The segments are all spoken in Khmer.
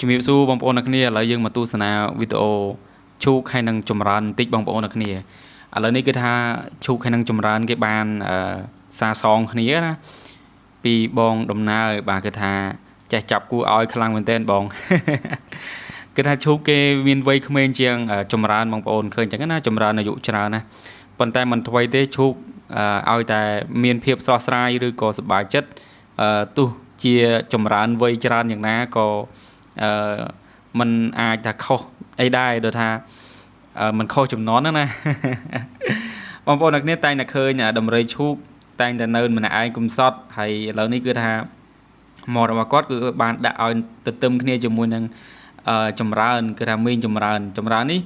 ជំរាបសួរបងប្អូនអ្នកគ្នាឥឡូវយើងមកទស្សនាវីដេអូឈូកហើយនឹងចម្រើនបន្តិចបងប្អូនអ្នកគ្នាឥឡូវនេះគឺថាឈូកហើយនឹងចម្រើនគេបានសាសងគ្នាណាពីបងដំណើរបាទគឺថាចេះចាប់គូឲ្យខ្លាំងមែនទែនបង គឺថាឈូកគេមានវ័យក្មេងជាងចម្រើនបងប្អូនឃើញចឹងណាចម្រើនអាយុច្រើនណាប៉ុន្តែមិនថ្មីទេឈូកឲ្យតែមានភាពស្រស់ស្រាយឬក៏សប្បាយចិត្តទោះជាចម្រើនវ័យច្រើនយ៉ាងណាក៏มันអាចថាខុសអីដែរដូចថាมันខុសចំនួនហ្នឹងណាបងប្អូនអ្នកគ្នាតែងតែឃើញដំរីឈូកតែងតែនៅម្នាក់ឯងកំសត់ហើយឥឡូវនេះគឺថាមាត់របស់គាត់គឺបានដាក់ឲ្យទទឹមគ្នាជាមួយនឹងចម្រើនគឺថាមីងចម្រើនចម្រើននេះ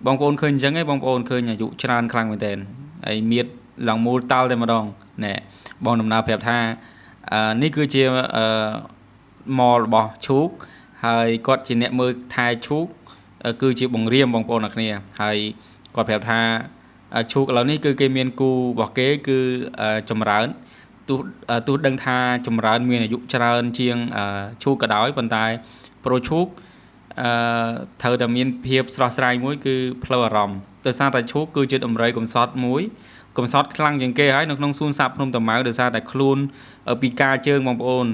បងប្អូនឃើញអញ្ចឹងឯងបងប្អូនឃើញអាយុច្រើនខ្លាំងមែនទែនហើយមៀតឡើងមូលតាល់តែម្ដងណែបងដំណើរប្រាប់ថានេះគឺជាម៉របស់ឈូកហើយគាត់ជាអ្នកមើលថែឈូកគឺជាបង្រៀមបងប្អូនអ្នកគ្នាហើយគាត់ប្រាប់ថាឈូកឥឡូវនេះគឺគេមានគូរបស់គេគឺចម្រើនទោះដឹងថាចម្រើនមានអាយុច្រើនជាងឈូកក៏ដោយប៉ុន្តែប្រូឈូកត្រូវតែមានភាពស្រស់ស្រាយមួយគឺផ្លូវអារម្មណ៍ដោយសារតែឈូកគឺជាដំរីកំសត់មួយកំសត់ខ្លាំងជាងគេហើយនៅក្នុងសួនសត្វភ្នំតាម៉ៅដោយសារតែខ្លួនពិការជើងបងប្អូន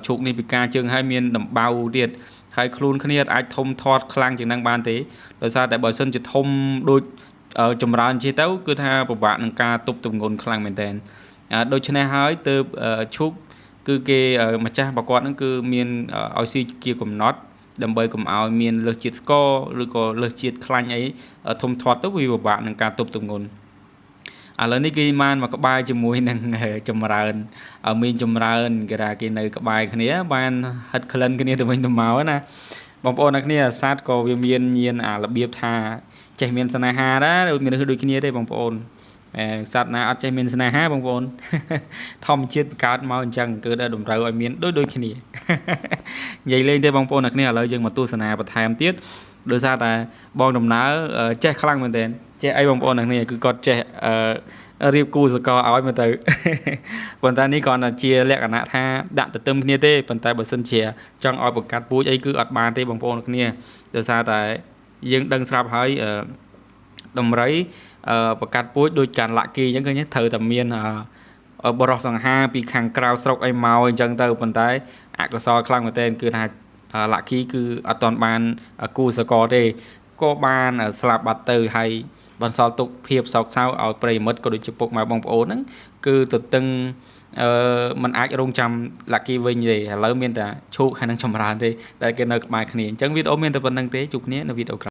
ឈូកនេះពិការជើងហើយមានដំបៅទៀតហើយខ្លួនគ្នាអាចធំធាត់ខ្លាំងជាងនឹងបានទេដោយសារតែបើសិនជាធំដូចចម្រើនជាទៅគឺថាពិបាកនឹងការទប់ទម្ងន់ខ្លាំងមែនទែនដូច្នេះហើយទើបឈូកគឺគេម្ចាស់ប្រកបហ្នឹងគឺមានឲ្យស៊ីជាកំណត់ដើម្បីកុំឲ្យមានលើសជាតិស្ករឬក៏លើសជាតិខ្លាញ់អីធំធាត់ទៅវាពិបាកនឹងការទប់ទម្ងន់ឥឡូវនេះគេបានមកក្បែរជាមួយនឹងចម្រើនមានចម្រើនគេថាគេនៅក្បែរគ្នាបានហិតក្លិនគ្នាទៅវិញទៅមកណាបងប្អូនអ្នកគ្នាសត្វក៏វាមានញៀនអារបៀបថាចេះមានស្នេហាដែរមានដូចគ្នាទេបងប្អូនសត្វណាអត់ចេះមានស្នេហាបងប្អូនធម្មជាតិបង្កើតមកអញ្ចឹងគឺតម្រូវឲ្យមានដូចគ្នានិយាយលេងទេបងប្អូនអ្នកគ្នាឥឡូវយើងមកទស្សនាបន្ថែមទៀតដោយសារតែបងដំណើរចេះខ្លាំងមែនទែនចេះអីបងប្អូនអ្នកគ្នាគឺគាត់ចេះរៀបគូសកលឲ្យមើលទៅប៉ុន្តែនេះគ្រាន់តែជាលក្ខណៈថាដាក់ទទឹមគ្នាទេប៉ុន្តែបើសិនជាចង់ឲ្យបង្កាត់ពូជអីគឺអត់បានទេបងប្អូនគ្នាដោយសារតែយើងដឹងស្រាប់ហើយដំរីបង្កាត់ពូជដូចកាន់លាក់គីអញ្ចឹងឃើញត្រូវតែមានបរោះសង្ហាពីខាងក្រៅស្រុកអីមកអញ្ចឹងទៅប៉ុន្តែអកុសលខ្លាំងមែនទែនគឺថាលាក់គីគឺអត់ទាន់បានគូសកលទេក៏បានស្លាប់បាត់ទៅហើយបន្សល់ទុកភាពសោកសៅឲ្យប្រិយមិត្តក៏ដូចជាពុកម៉ែបងប្អូនហ្នឹងគឺទទឹងมันអាចរងចាំលាក់គីវិញទេឥឡូវមានតែឈូកហើយនឹងចម្រើនទេដែលគេនៅក្បែរគ្នាអញ្ចឹងវីដេអូមានតែប៉ុណ្្នឹងទេជួបគ្នានៅវីដេអូក្រោយ។